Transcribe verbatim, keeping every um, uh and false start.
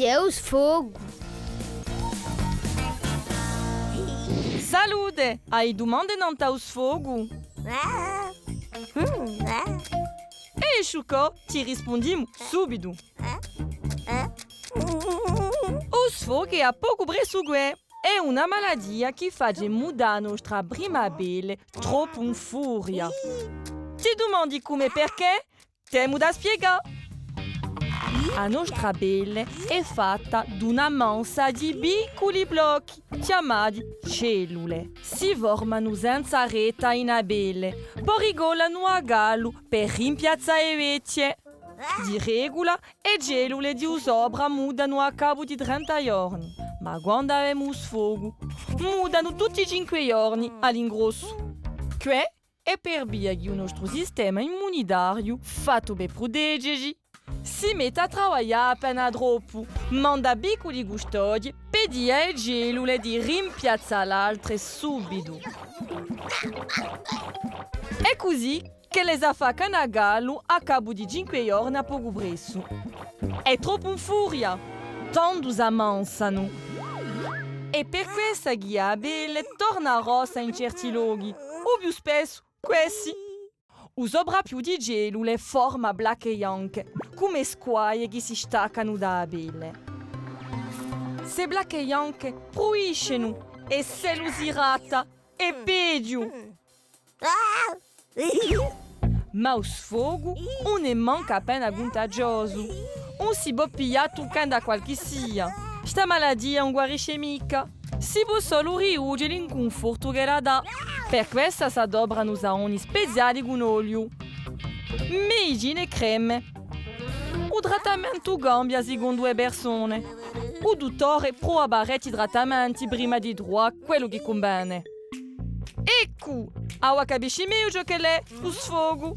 Chì hè u sfogu? Salute! Ai dumande nant'à u sfogu? È sciuccò, ti rispundimu subitu. U sfogu hè à pocu pressu què. Hè una malatia chì face mudà a nostra prima pelle troppu in furia. Ti dumandi cumu è perchè? T'emu da spiegà. A nostra pelle hè fatta d'una mansa di picculi blocchi, chjamati cellule. Si formanu senza retta in a pelle, po ricolanu à gallu per rimpiazzà e vechje. Di regula, e cellule di u sopra mudanu à capu di trenta ghjorni, ma quandu avemu u sfogu, mudanu tutti i cinque ghjorni à l'ingrossu. Què hè per via chì u nostru sistema immunitariu, fattu per prutege ci, si mette à travaglià appena troppu, manda picculi custodi, pedi à e cellule di rimpiazzà l'altre subitu. È cusì ch'elle s'affaccanu à gallu à capu di cinque ghjorni à pocu pressu. Hè troppu in furia, tandu s'ammansanu. Hè per quessa chì a pelle torna rossa in certi lochi, u più spessu quessi. U soprappiù di cellule forma placche bianche, cum'è squaglie chì si staccanu da a pelle. Ste placche bianche pruiscenu è s'ellu si gratta hè peghju. Ma u sfogu ùn hè mancu appena cuntagiosu. Ùn si pò piglià tuccandu à qualchissia. Sta malatia ùn guarisce micca. Si pò solu riduce l'incunfortu ch'ella dà. Per quessa s'adopranu savoni speziali cun oliu, medicine è creme. U trattamentu cambia sicondu e persone. U duttore prova parechji trattamenti prima di truvà quellu chì cunvene. Eccu! Avà capisci megliu ciò ch'ellu hè u sfogu.